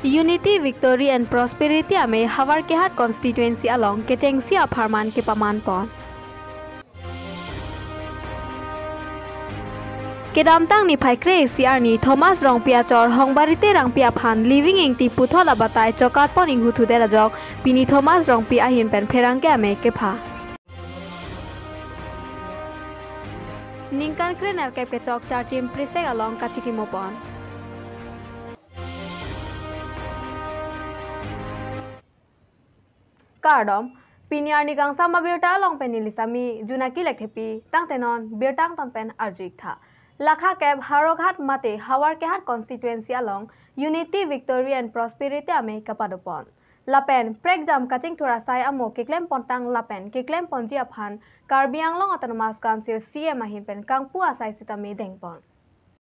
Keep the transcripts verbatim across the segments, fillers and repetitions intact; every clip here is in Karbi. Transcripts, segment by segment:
Unity, Victory and Prosperity Amei Howraghat Constituency along kechengsi apharman kepaman pon. Kedamtang niphai kre-isi arni Thomas Rongpi achor Hongbari Terangpi aphan Living Engti puthot abatai chokatpon inghuthudet ajok pini Thomas Rongpi ahin pen pherangke amei kepha. Ningkan krenerkep kechok Charchim Prisek along kachikimopon. Kardom, pini arni kangsam abirta along pen neli Sami Junaki Lekthepi, tangte non birta angton pen arju-ik tha. Lakha kep Howraghat mate Howraghat Constituency along Unity, Victory and Prosperity Amei kapadopon. Lapen prekjam kachingthur asai amo keklem pontang lapen keklem ponji aphan Karbi Anglong Autonomous Council C E M ahin pen kangpu asai sitame dengpon.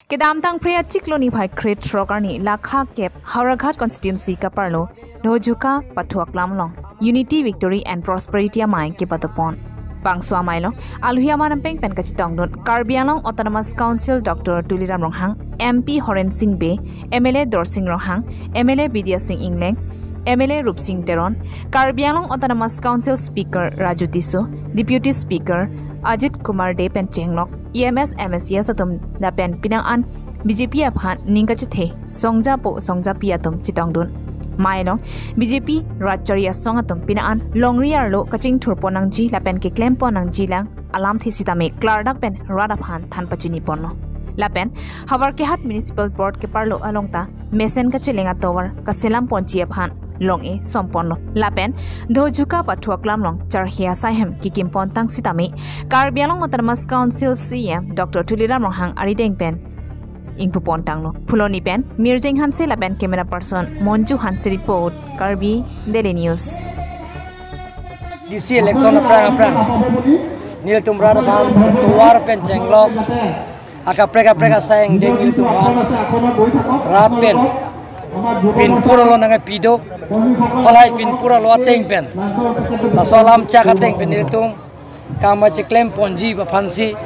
Kedamtang Phre achiklo niphai krethrok arni lakha kep Howraghat Constituency kaparlo Dhojuka Pathu Aklam along Unity, Victory and Prosperity Amei kepadopon. Bangso amei along alohi aman ampeng pen kachetongdun Karbi Anglong Autonomous Council Doctor Tuliram Ronghang, M P Horen Sing Bey, M L A Dorsing Ronghang, M L A Bidya Sing Engleng, M L A Rupsing Teron, Karbi Anglong Autonomous Council Speaker Raju Tisso, Deputy Speaker Ajit Kumar Dey pen chenglok E M S, M S Cs atum lapen penang an B J P aphan ning kachethe songjapo songjapi atum chetongdun. Amei along B J P rat chari asong atum penang an longri arlo kachingthurpon nangji lapen keklempon nangji lang alamthe sitame klardak pen rat aphan than pachiniponlo. Lapen Howraghat Municipal Board keparlo along ta mesen kacheleng atovar kaselam ponji aphan long-e somponlo. Lapen Dhojuka Pathu Aklam along charhe asai hem kikim pontang sitame Karbi Anglong Autonomous Council C E M Doctor Tuliram Ronghang arideng pen ingpu pontanglo. Phuloni pen Mirjeng Hanse lapen camera person Monju Hanse report, Karbi Daily News. D C election aphrang aphrang nelitum rat aphan tovar pen chenglok akaprek kaprek asai angdeng nelitum aphan rat pen pinpur alo nangkepi do, halahei pinpur alo ateng pen, laso alam chak ateng pen nelitum kam kacheklem ponji aphansi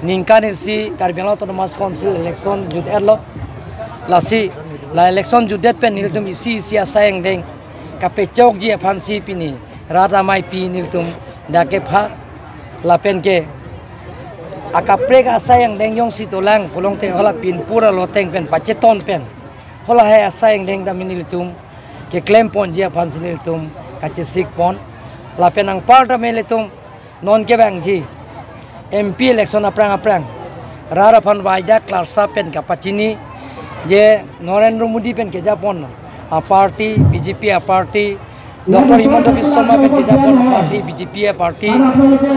ningkan isi Karbi Anglong Autonomous Council election jut-etlo. Lasi la election jutdet pen nelitum isi isi asai angdeng kapechokji aphansi pini rat ameipi nelitum dak kepha. Lapen ke akaprek asai angdeng jongsi dolang pulote hala pinpur alo ateng pen pacheton pen halahei asai angdeng tame nelitum keklem ponji aphansi nelitum kachesik pon. Lapen anparta me nelitum non kevangji M P election aphrang aphrang rat aphan waida klarsa pen kapachini je Narendra Modi pen kejapon aparty, B J P aparty, Doctor Himanta Biswa Sarma pen kejapon aparty, B J P aparty,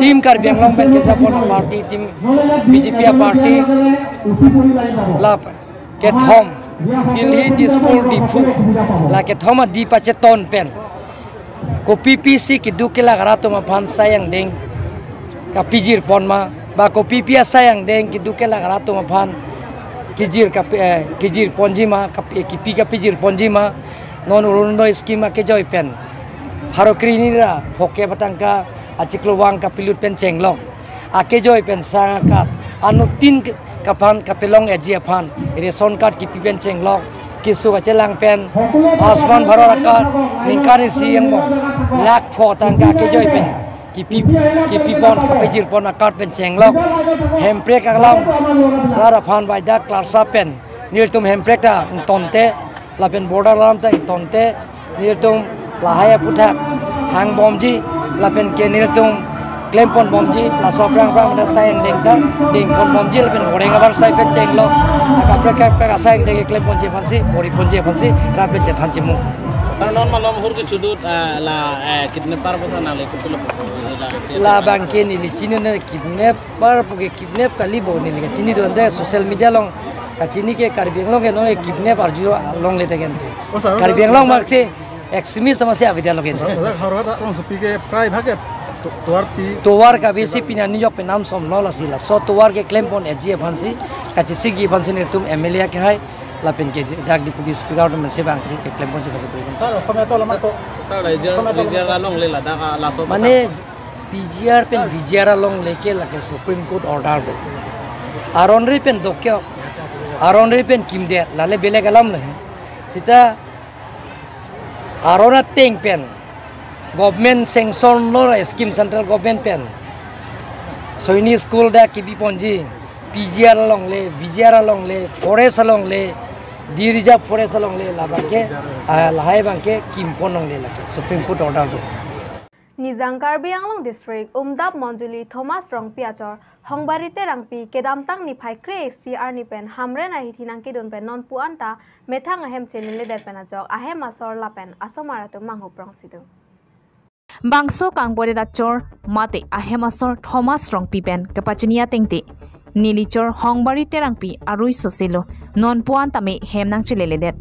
Team Karbi Anglong pen kejapon aparty, Team B J P aparty, la kethom, Delhi, Dispur, Diphu, la kethom adi pacheton pen kopi pisi keduk kelak rat atum aphan asai angdeng kapijir pon ma, ba kopi pi asai angdeng keduk kelak rat atum aphan kijir kapi, eh, kijir ponji ma, kapi, eh, kipi kapijir ponji ma, non Orunodoi scheme akejoi pen pharo kre-hini ra phongokep atangka achiklo vang kapilut pen chenglok akejoi pen sang akat, anuttin ke-, kaphan kapelong-etji aphan ration card kipi pen chenglok, keso kachelang pen Ayushman Bharat a-card ningkan isi angbong lakh pho tangka akejoi pen kipi, kipi pon kapijir pon a-card pen chenglok, hemprek alam rat aphan waida klarsa pen nelitum hemprek ta ingtonte, lapen border alam ta ingtonte, nelitum lahai aphuthak hangbomji, lapen ke nelitum klempon bomji, laso aphrang aphrang asai angdeng ta dengpon bomji, lapen horeng abar sai pen chenglok akaprek kaprek asai angdeng keklemponji aphansi, bor-iponji aphansi rat pen chethan chimu. Sir, non malom hur kechudut, ah, la, eh, kidnapper botha nale kutulo. La, la bangke neli chinine kidnapper puke kidnap kali bo neli kachini do, ante social media along kachini ke Karbi Anglong ke non kidnap arju longle ta gente. Oh, sir, Karbi Anglong mak se extremist sama se avidya lo gente. Sir, sir, Howraghat alongsopi ke prai bhag ke to-, tovar pi. Tovar kave si pini arni jok penam somlo lasi laso tovar keklempon-etji aphansi, kachesikji aphansi nelitum M L A akehai lapen ke dak Deputy Speaker atum si bangsi keklemponji aphansi. Sir, Okhomia to lama to. Sir, Rizal, Okhomia to Rizal lama to. Alongle ladak, ah, laso mane P G R pen V G R alongle ke lake Supreme Court order do. Aron ri pen dokyo. Aron ri pen kimdet, lale belek alam le. Sita Aron ateng pen government sanction lo, scheme central government pen. Soini school dak kebi ponji, P G R along le, V G R along le, forest along le, de reserve forest along le, labang ke, ah, lahai abang ke kim pon longle lake, Supreme Court order do. Nijang Karbi Anglong District, Umdap Monjuli Thomas Rongpi achor, Hongbari Terangpi, kedamtang niphai kre-isi arni pen Hamren ahithi nangkedun pen nonpu anta methang ahem cheleledet pen ajok ahem asor lapen asomar atum manghu prongsi do. Bangso kangbodet achor mate ahem asor Thomas Rongpi pen kepachini ateng te, neli chor Hongbari Terangpi arui sose lo, nonpu an tame hem nangcheleledet.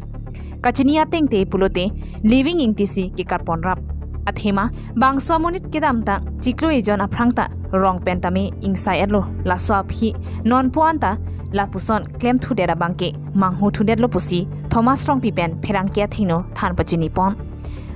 Kachini ateng te pulote Living Ingti si kekat ponrap. Athema bangso amonit kedamtang chiklo ejon aphrang ta rong pen tame ingsai-et lo, laso aphi nonpu anta lapuson klemthudet abang ke manghu thudet lo pusi Thomas Rongpi pen pherangke athengno than pachini pon.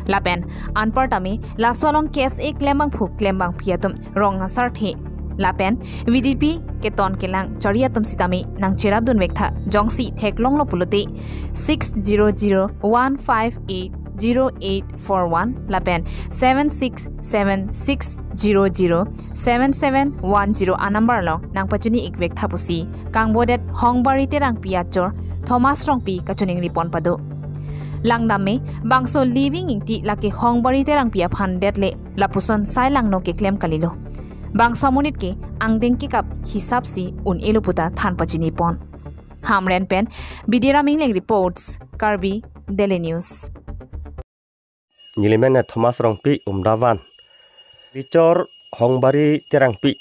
Lapen anpar tame laso along K S A klembangphu klembangpi atum rong asarthe lapen V D P keton kelang chari atum sitame nangcherapdun vek tha, jongsi theklonglo pulote six zero zero one five eight zero eight four one lapen seven six seven six zero zero seven seven one zero a number along nangpachini ik vek tha pusi kangbodet Hongbari Terangpi achor Thomas Rongpi kachiningri pon pado. Langdam me bangso Living Ingti lake Hongbari Terangpi aphan det le lapuson sai langno keklem kalilo. Bangso amonit ke angdeng kekap hisap si un-elo puta than pachini pon. Hamren pen Bidiram Ingleng reports, Karbi Daily News. Neli men Thomas Rongpi, Umdap van. Neli chor Hongbari Terangpi.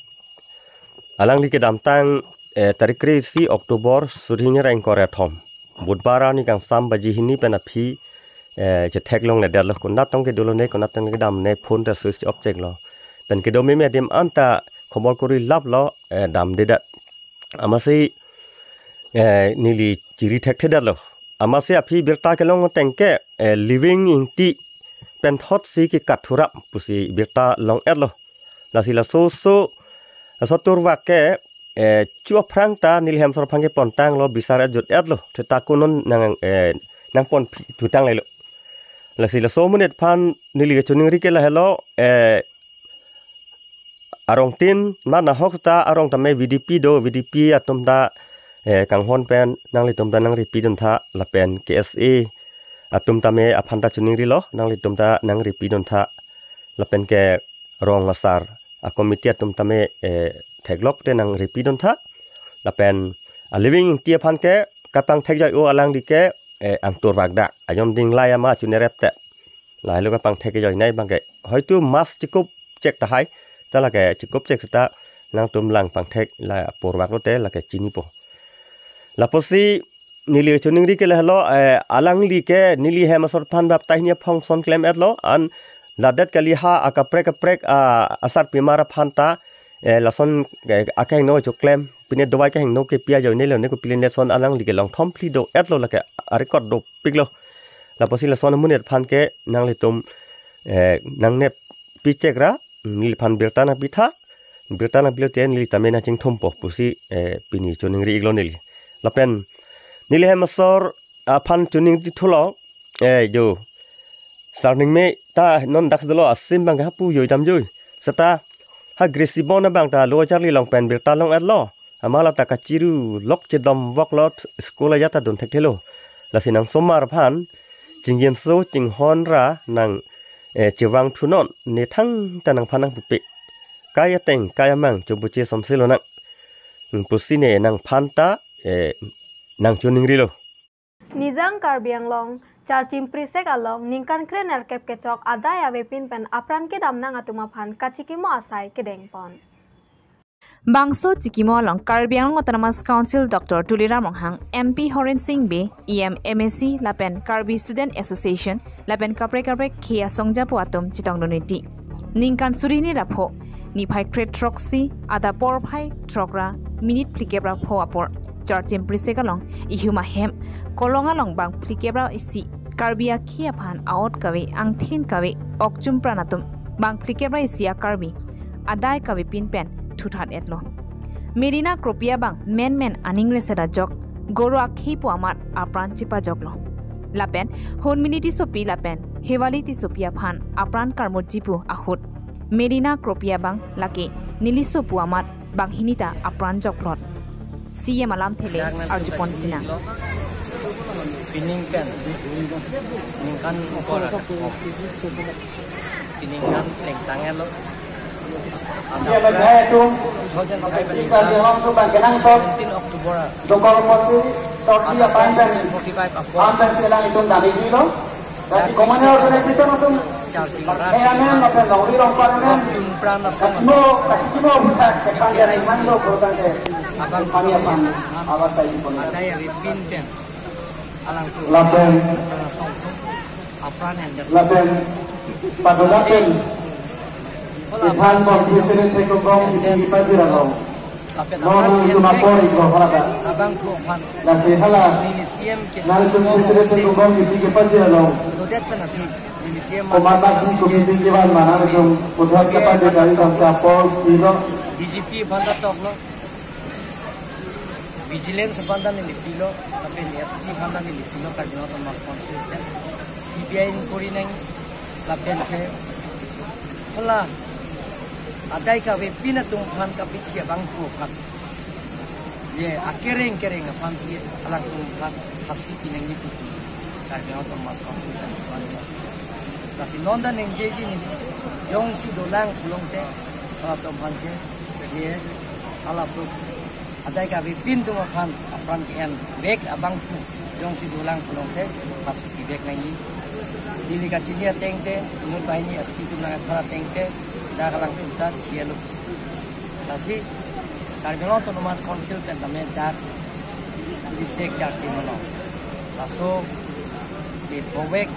Alangli kedamtang, eh, tarik kre-isi October, suri hini ra ingkoi ra kethom, Budhbar arni kangsam baji hini pen aphi, eh, chetheklongledetlo. Konat tong kedo lone, konat tong kedam ne, phone ta switch off cheklo. Pen kedo meme adim anta khobor kori laplo, eh, damdedet. Amatsi, eh, neli chiri thekthedetlo. Amatsi aphi birta kelong ateng ke, eh, Living Ingti pen thot si kekat thurap pusi birta long-etlo. Lasi laso so, laso turvak ke, eh, chu aphrang ta neli hem asor aphan ke pontanglo, bisar ajut-etlo. Theta kunon nang, eh, nangpon phi-, thutanglelo. Lasi laso amonit aphan neli kachiningri ke lahelo, eh, arong tin, ma nahok ta arong tame V D P do, V D P atum ta, eh, kanghon pen nanglitum ta nangripidun tha, lapen K S A atum tame aphan ta chiningrilo, nanglitum ta nangripidun tha, lapen ke rong asar a-committee atum tame, eh, theklok te nangripidun tha, lapen a Living Ingti aphan ke kapangthek jai-o, alangli ke, eh, angtur vak dak, ayon ding lai ama chunerep te. Lahelo kapangthek kejoi nei abang ke. Hoitu mas chikup chek tahai. Ta lake chikup chek seta nangtum lang pangthek la apor vak lote lake chinipo. Lapusi neli chiningri ke lahelo, eh, alangli ke neli hem asor aphan baptai hini aphong son klem-etlo, an ladet kali ha akaprek kaprek, ah, asarpimar aphan ta, eh, lason, eh, akehingno choklem, pine dovai kehingno kepi ajoine lo, ne kopilin lason alangli ke longthom phli do-etlo, lake a-record dopiklo. Lapusi lason amonit aphan ke nanglitum, eh, nangnep pichek ra, neliphan birta nangpitha, birta nangpilote neli tame nangchingthumpo pusi, eh, pini chiningri iklo neli. Lapen neli hem asor aphan chiningri thulo, eh, jo, sarning me ta non daksi dolo asim abang hapu joi dam joi. Seta ha Grisibon abang ta lo charli along pen birta long-etlo. Amala ta kachiru lok chedom vok lot school ajat ta dun thekthelo. Lasi nang somar aphan chingjinso chinghon ra nang, eh, chevang thunon, ne thangta nangphan nangpupe. Kai ateng kai amang chobuche somselo nang. Pusi ne nangphan ta, eh, nangchiningrilo. Nijang Karbi Anglong, Charchim Prisek along ningkan krenerkep kechok adai avepin pen apran kedam nang atum aphan kachikimo asai kedengpon. Bangso chikimo along Karbi Anglong Autonomous Council Doctor Tuliram Ronghang, M P Horen Sing Bey, E M, M A C lapen Karbi Student Association lapen kaprek kaprek khei asongjapo atum chetongdun-iti. Ningkan suri hini ra pho, niphai kre throksi, adap porphai throk ra minit phlikep ra pho apor Charchim Prisek along ihum ahem kolong along bang phlikep ra isi Karbi akhei aphan aot kave, angthin kave, okchum pran atum bang phlikep ra isi a-Karbi adai kavepin pen thuthat-etlo. Merina Kropia bang menmen aning reset ajok, Goro akhei pu amat apran chipajoklo. Lapen Hunmini Tissopi lapen Hewali Tissopi aphan apran karmutji pu ahut Merina Kropi abang lake neliso pu amat banghini ta apran jokplot. C M alamthe le arjupon sinang. Pining pen ningkan ukor, pining kan plengtang elo. Siya nagaya tum, two thousand five ika jihong tum bang kenang sok, seventeen October, dokor posi, sorti ya pandan, forty-five October, pandan silang itum dami dilo. Lasi common organization atum, charging rat, kaya men, mapen longri longkar men, kachimo, kachimo buta, kepan ya nang lo buta ke, abang kami apan, awas saya di pon. Adai avepin pen, alangtum, lapen, apran yang lapen, pada lapen, Iphan Bom President Thekong Bom Ipi Pajir along. Lapen non apran nang itum apor iklo hala ta. Abangphu aphan. Lasi hala. Neli C M ke nang itum President Thekong Bom Ipi Pajir along. Dodet pen ati. Neli C M komat aksi komiti kevan ma nang itum pudot kapan dikari bangsa apor iklo. D G P aphan ta toklo. Vigilance aphan ta neli pilo, lapen S P aphan ta neli pilo, Karbi Anglong Autonomous Council pen. C B I inquiry nang, lapen ke, hala, adai kavepin atum aphan kapithi abangphu aphan. Ye, akereng kereng aphan si alangtum aphan phasi pinangji pusi Karbi Anglong Autonomous Council pen. Lasi non ta ningjeji neli, jongsi dolang pulote, alangtum aphan ke, ye, halaso adai kavepin atum aphan apran ke-en vek abangphu jongsi dolang pulote phasi pivek nangji. Neli kachini ateng te, inut banghini S P atum nangkethan ateng te, dak alangtum ta C L office. Lasi Karbi Anglong Autonomous Council pen tame dak bisek charchi mono. Laso ke povek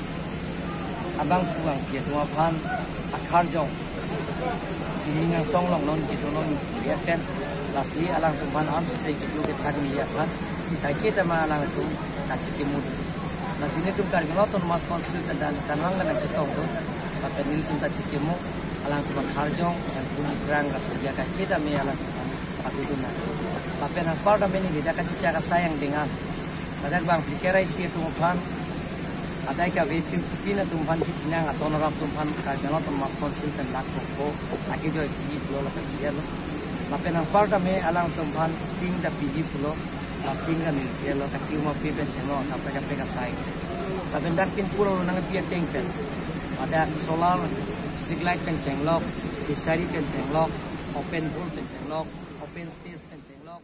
abangphu angki atum aphan akharjong. Sining angsong along non kedo non ya pen. Lasi alangtum aphan ansose kedo kethak ni ya aphan. Kaike ta ma alangtum kachikimo. Lasi nelitum Karbi Anglong Autonomous Council pen ta kanvang kanang ketong do. Lapen nelitum kachikimo. Alangtum akharjong, yang puni perang rasa ya kaike ta me alangtum aphan. Patu tu na. Lapen anpar ta me neli dak kachichak asai angdeng an. Ladak bang phlikar isi atum aphan. Adai kavepin atum aphan kitinang aton aram atum aphan Karbi Anglong Autonomous Council pen lakh koko. Ake joi piji pulo lapen piji lo. Lapen anpar ta me alangtum aphan ting ta piji pulo. Lapen ting ta neli pilo kachi uma pi pen chenglok kaprek kaprek asai. Lapen dak pin pulo nangpi ateng pen. Ladak solar street light pen chenglok, fishery pen chenglok, open hall pen chenglok, open stage pen chenglok.